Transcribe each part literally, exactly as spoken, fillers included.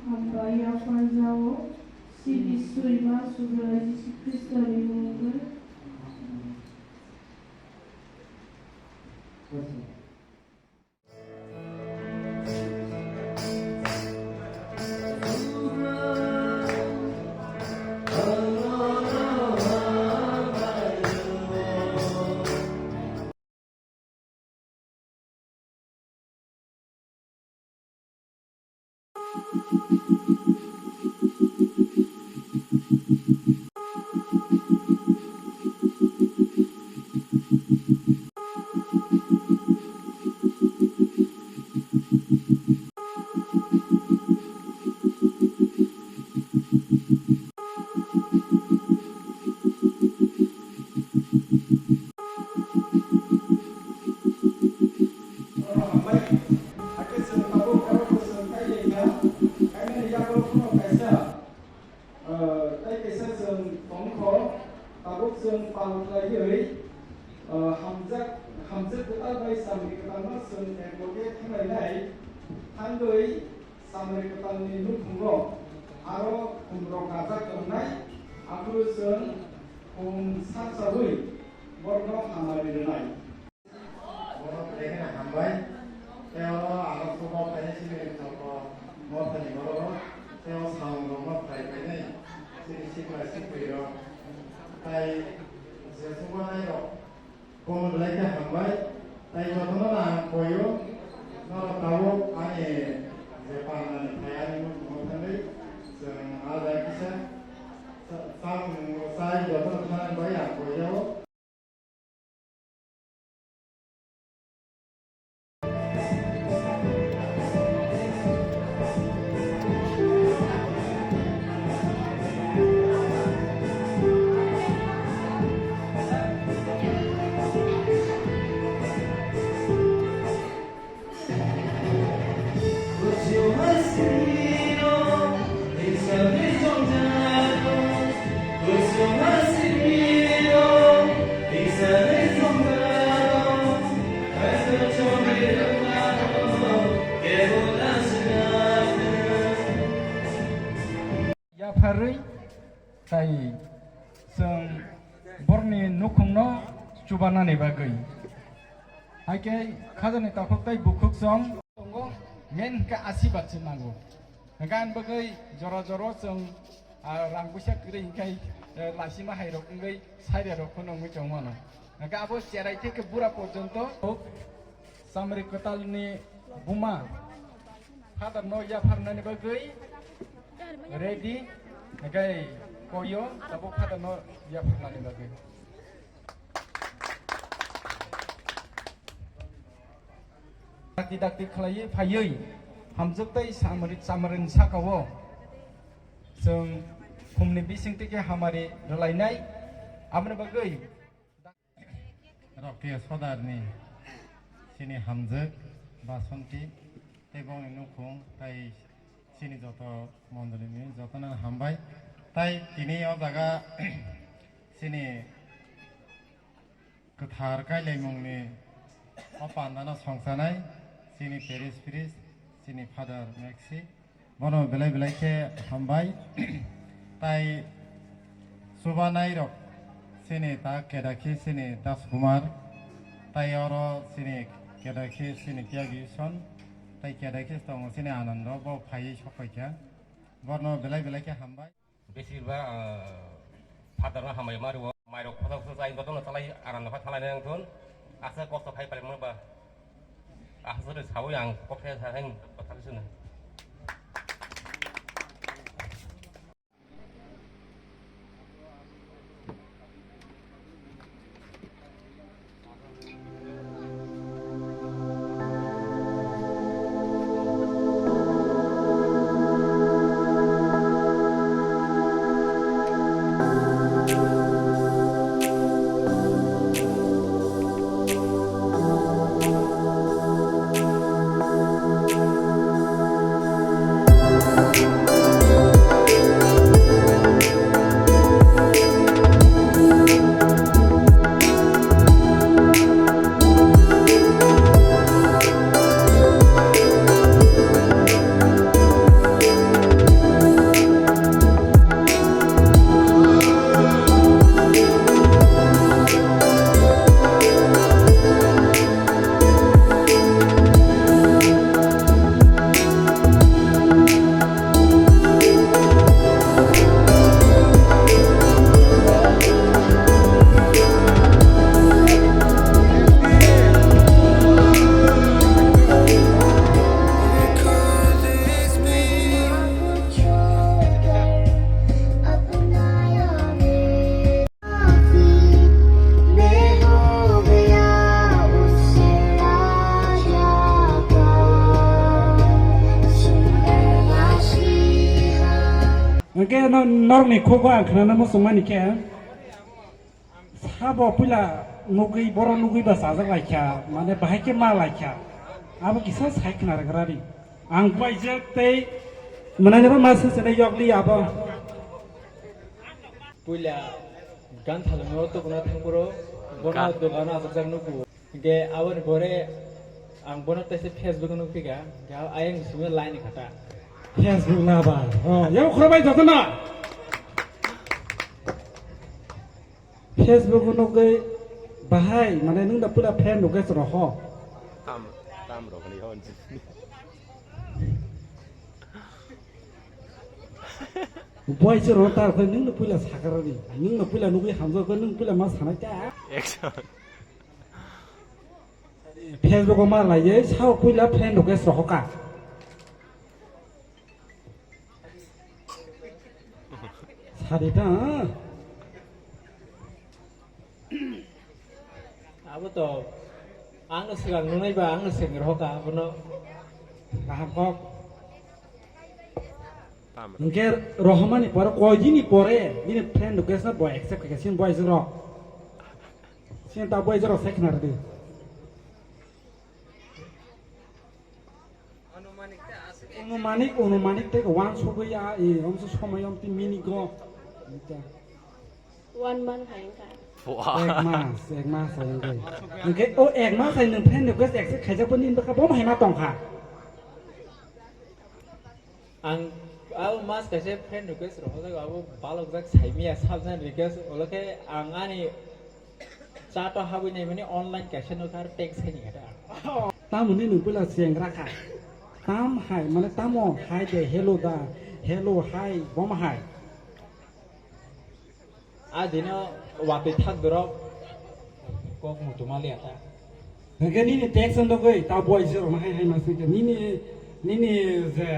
Hambai yapharjao, chini Swima Subrai Jisu Khristoni mungwi. Oro hambai, hakhe chwng tabuk oro bwswng kailaikha, kainani yago phano kaisa, ah, tei kaisa chwng tongkho, tabuk chwng pal khlaiwi, ah, hamjak, hamjak kwtal bai samri kwtalno chwng ekloge thanglainai, thangwi samri kwtalni nukhungo aro khumrok rajak tongnai, aphuru chwng khum sakchawi borokno hamari rwnai. Bono belai kheno hambai. Tei oro ang o chuba phainai simi chokro mothani borok rok. Tei o samung rok no phai phainai simi sikla sikli rok. Tai je chubanai rok bono belai khe hambai. Tai jotono no ang koi o, norok tabuk ani je panda ni phai ani nukhungo thangwi chwng ah jai kisa sa-, samung chai jotono thang bai ang koi o. Pharwi tai chwng borni nukhungno chubanani bagwi. Haikhe khajani takhuk tai bukhuk chwng tongo, main hwnkhe asibad se nango. Hwnkhe ani bagwi jora jora chwng, ah, rang puisa kwrwi hwnkhe, eh, lasima hai rok wngwi sairya rok phano wngwi tongmano. Hwnkhe abo cherai theke bura porjonto. Samri kwtalni buma father no yapharnani bagwi ready, hwnkhe koyo tabuk father no yapharnani bagwi. Dakti dakti khlaiwi phaiwi hamjwk tei samri, samrini saka-o chwng khumni bising twi khe hamari rwlainai, aboni bagwi. Roktiya Sodarni chini hamjwk Basonti tei bongni nukhung tei chini joto mondolini jotono hambai. Tai tini o jaga chini kwthar kailaimungni o pandano songchanai chini parish priest, chini Father Maxi. Bono belai belai khe hambai. Tai chubanai rok chini ta kedakhe chini Das Kumar, tai oro chini kedakhe chini Tyagi Son, tai kedakhe tongo chini Anando, bo phaiwi sokphaikha. Bono belai belai khe hambai. Besir ba, ah, father no hambai ma rwo. Mairok khotok se chai, jotono chalai, aram no kha thalai nang thun. Asa kosto khai pale mo ba. Asa se sawi ang kok khai sa hen, kotha se na. Hwnkhe no-, norokni khugo ang khnana muchungmani khe, sabo puila nugwi, borok nugwi ba chajak laikha, mane bahai khe ma laikha, abo kisa sai khna rwgrani. Ang baijak tei mwnai nabo ma sese yokli abo. Puila gan thalangno tukuna thangphuru bono gan. Dogano achukjak nugo. Hinkhe aboni pore ang bono teisa Facebook nukphika, hinkhe ayang simi line khata. Facebook na ba? Oh, yabo khorobai jotono. Facebook o nugwi bahai, mane nwng da puila friend request roho. Tam, tam rohoni hon. Boi se ro tar khe nwng no puila sakarani. Nwng no puila nugwi hamjak khe nwng puila ma sanai ta. Action. Facebook o ma laiye sao puila friend request roho ka. Sadi ta. Abo to ang no swkang nunai ba ang no swkang roho ka abono. Kaham kok. Tam. Hwnkhe rohormani pore, koi dini pore, bini friend request no bo accept khaikha, sini bo aisuk rok. Sini ta bo aisuk rok se khna rwdi. Anumanik, anumanik tei uansugwi ya, e, omso somoy omtwi minute go. One month hai wngkha. Ek mas, ek mas hai wngkha. Hwnkhe o ek mas hai nwng friend request accept khaijak bo nini bwkha bo hai ma tongkha. Ang Abo mas kaisa friend request rok jago, abo balok jak saimiya subject request, olokhe ang ani chat o habwi naimani online kaisa nukha, text khaini khe ta. Tamoni nung puila chengra kha. Tam hai, mane tamo hai de hello da, hello hai, bom hai. A dino watwi thak dorok kok mutu maliya ta. Hingke nini text wng dogwi ta boy zero ma hai hai ma singke nini, nini je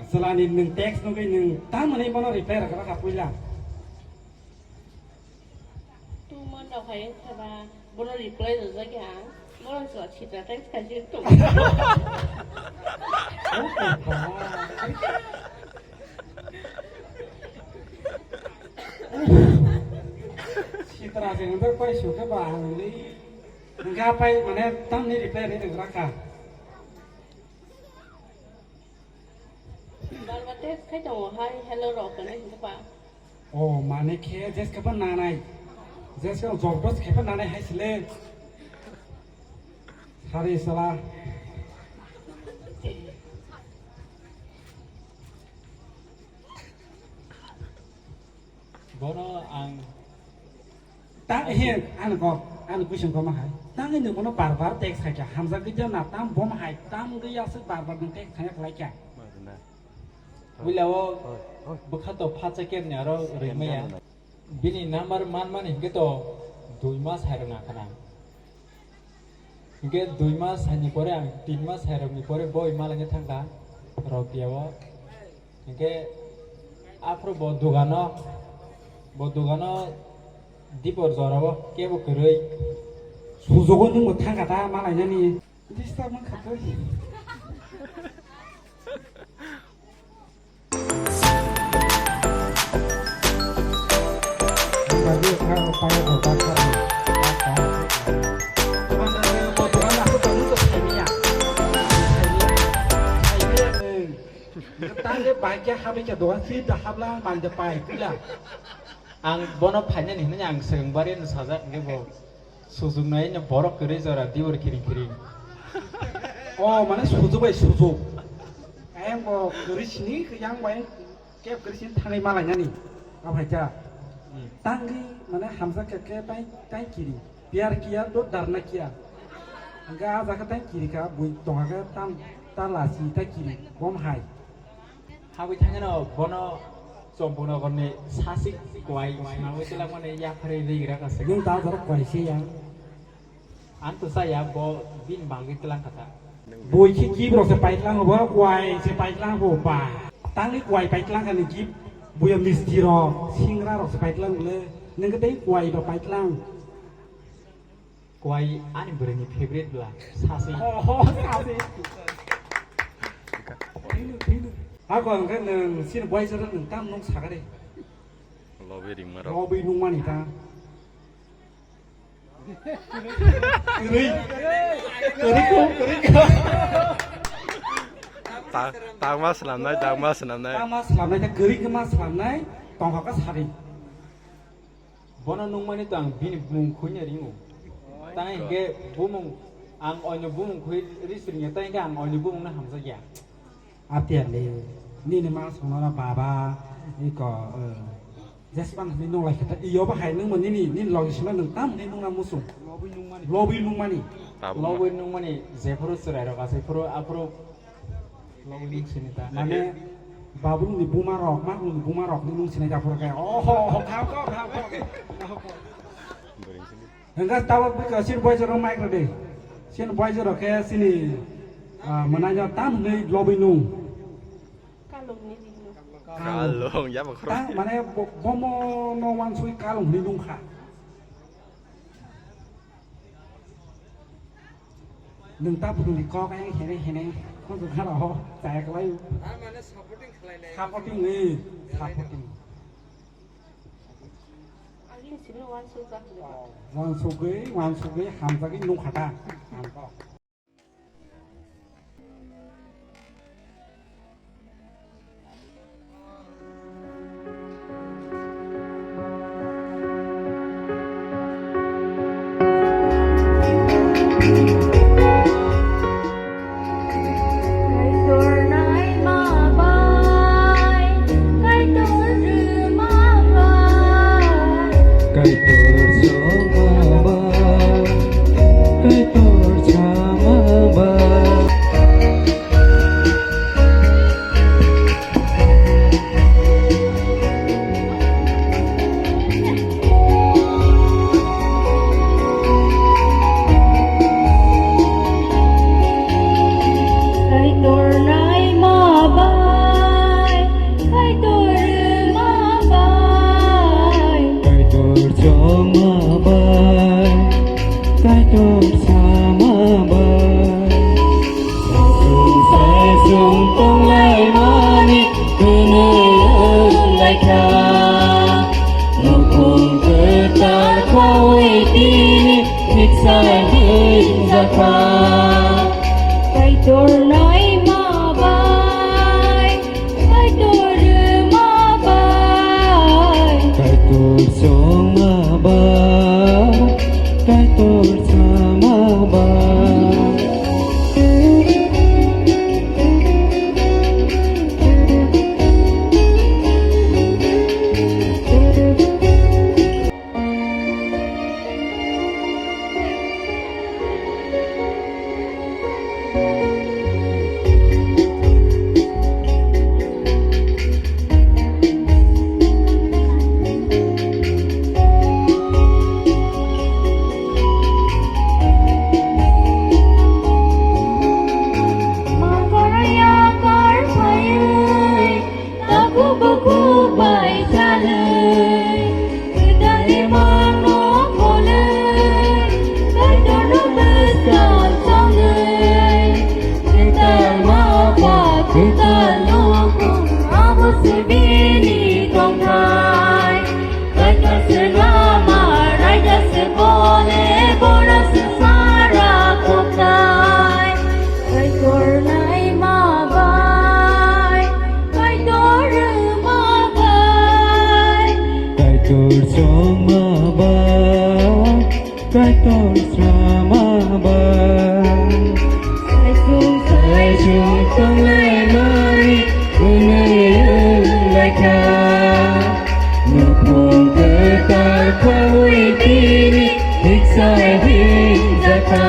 selani nwng text nugwi nwng ta mwnwi bono reply rwkha rwkha puila. Tungma nokha wng kha ba. Bono reply rwjak ya ang. Bono chwla sitra text khaijak tongo. Sitra se nang pai su khe ba ang li. Nga pai mane tamni reply ni nang raka. Barbar text khai tongo hai, hello rok hwnwi hwnkhe ba. O, mane khe jeske pha nanai. Jeske jobdos khe pha nanai hai sile. Sari sala. Bono ang Tang he, ano kok, ano question kok ma hai. Tang ini bono bar bar text khai kha. Hamjak gwi jana tam bom hai, tam gwi aswk bar bar nwng text khai khlai kha. Buila o bwkha to phacha kemni aro rwmaya. Bini number man mani hingke to dui mas hai rwna khana. Hingke dui mas haini pore ang tin mas hai rokni pore boi malaina thangkha Rotiya o. Hingke aphuru bo dogano, bo dogano dipor jorabo kebo kwrwi. Sujogo nwngbo thangkha ta malainani. Disturb wngkha twi. Tangke bai khe habwi khe dogan sida habla manja pai pila. Ang bono phainani hinwi ang swrwng bari no sajak hwnkhe bo sujuknai no borok kwrwi jora diyor khiring khiring. O mane sujuk bai sujuk. Ayang bo kwrwi sini yang bai kep kwrwi sini thangai malainani. Abhaikha. Hmm. Tangwi mane hamjak khe khe tai tai kiri. Piyar kiya to darna kiya. Hingke a jaga tai kiri ka bui tongha khe tam ta lasi tai kiri bom hai. Habwi thangeno bono Champaknagarni sasik kwai swnamwi twlangmani yapharwi rigra ka se. Nwng ta jora kwai se ya. Ang to saya bo bini bagwi twlang kha ta. Bui khe kib rok se paitlang bo kwai se paitlang bo ba. Tangwi kwai paitlang kha ni kib buya misti rok singra rok se paitlang le nwng tei kwai ba paitlang. Kwai ani bwrwini favorite bla sasi. Oh, sasi. Ako hwnkhe nwng sini boys rok nwng tam nwng sakari. Lobby ringma rok. Lobby nungmani ta. Kwrwi. Kwrwi ko, kwrwi ko. Ta-, tangma swnamnai, tangma swnamnai. Tangma swnamnai, ta kwrwi khe ma swnamnai, tongkha ka sari. Bono nungmani to ang bini bumung khuina ringo. Tang hinkhe bumung, ang oino bumung khui ri sringya, tang hinkhe ang oino bumungno hamjakya. Atiyarle, nini ma songno baba, iko, eh, jespan hwnwi nung lai khe ta, iyo bahai nungbo nini, nini logi sima nung tam hwnwi nungna musung. Lobwi nungmani. Lobwi nungmani, jephuru chwrairok asai phuru, aphuru lobwi nung sini ta. Mane, babrumni buma rok, mabrumni buma rok nung sinai ta phuru khe. Oho, oho, khao, khao, khao, khao. Hingke tabok bwkha sini boys rok mic rw di. Sini boys rok khe sini, ah, mwnaino tam hwnwi lobwi nung. Kalung ni ring nung. Kalung, ya, bakhro. Ta, mane bo-, bomo no wansugwi kalung hwnwi nung kha. Nwng ta buini kok ayang hene hene khunju khara ho chaya kwlai. Ar mane supporting khlainai. Supporting, eh, supporting. Agini simi wansuk jak. Wansugwi, wansugwi hamjagwi nung kha ta. Nukhung kwtal khaui tini thiksa hinjakha. Kaitor naima bai, Kaitor rwma bai, Kaitor chongma bai, Kaitor sama bai. Takhuk bukhuk bai chalwi, kwtal imangno kholwi, Kaitorno bwskang chongwi, kwtal ma ba kwtal nukhung, abo se bini tongthai. Kaitor se lama, raida se bole, bora se sara koktai. Kaitor naima bai, Kaitor rwma bai, Kaitor chongma bai, Kaitor sama bai. Saisung saisung tonglaimani hwnwi wnglaikha. Nukhung kwtal khaui tini thiksa hinjakha.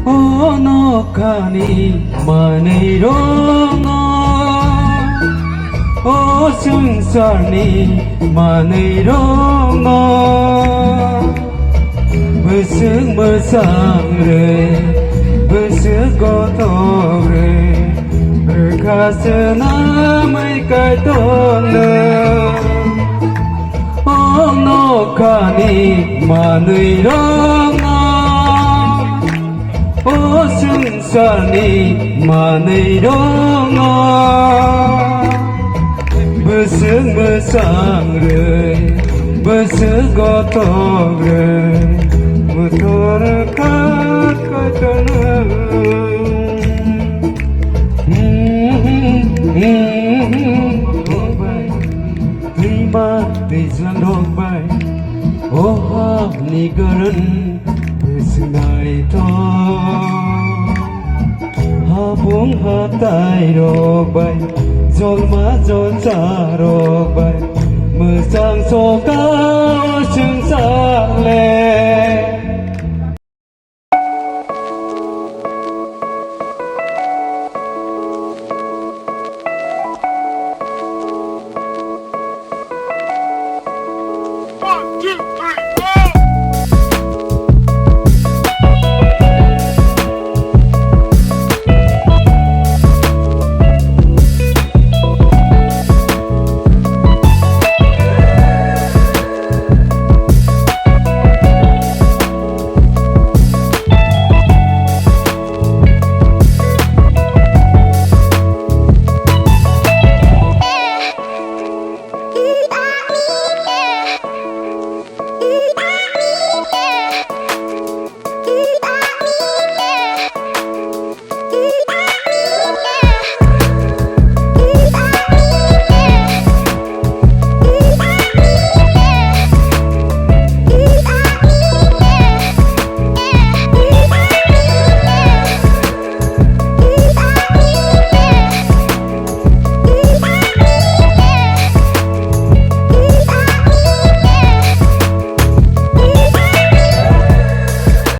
O nokhani manwi rokno, o swngcharni manwi rokno, bwswk mwchang rwi, bwswk kotor rwi, rwkha swnamwi Kaitorno. O nokhani manwi rokno, o swngcharni manwi rokno, bwswk mwchang rwi, Swgo togre, mutor khat koitono. Twima twijlang rok bai, o hapni goron bwswnai to. Habung hatai rok bai, jolma jolcha rok bai, mwchang soka o swngchar le.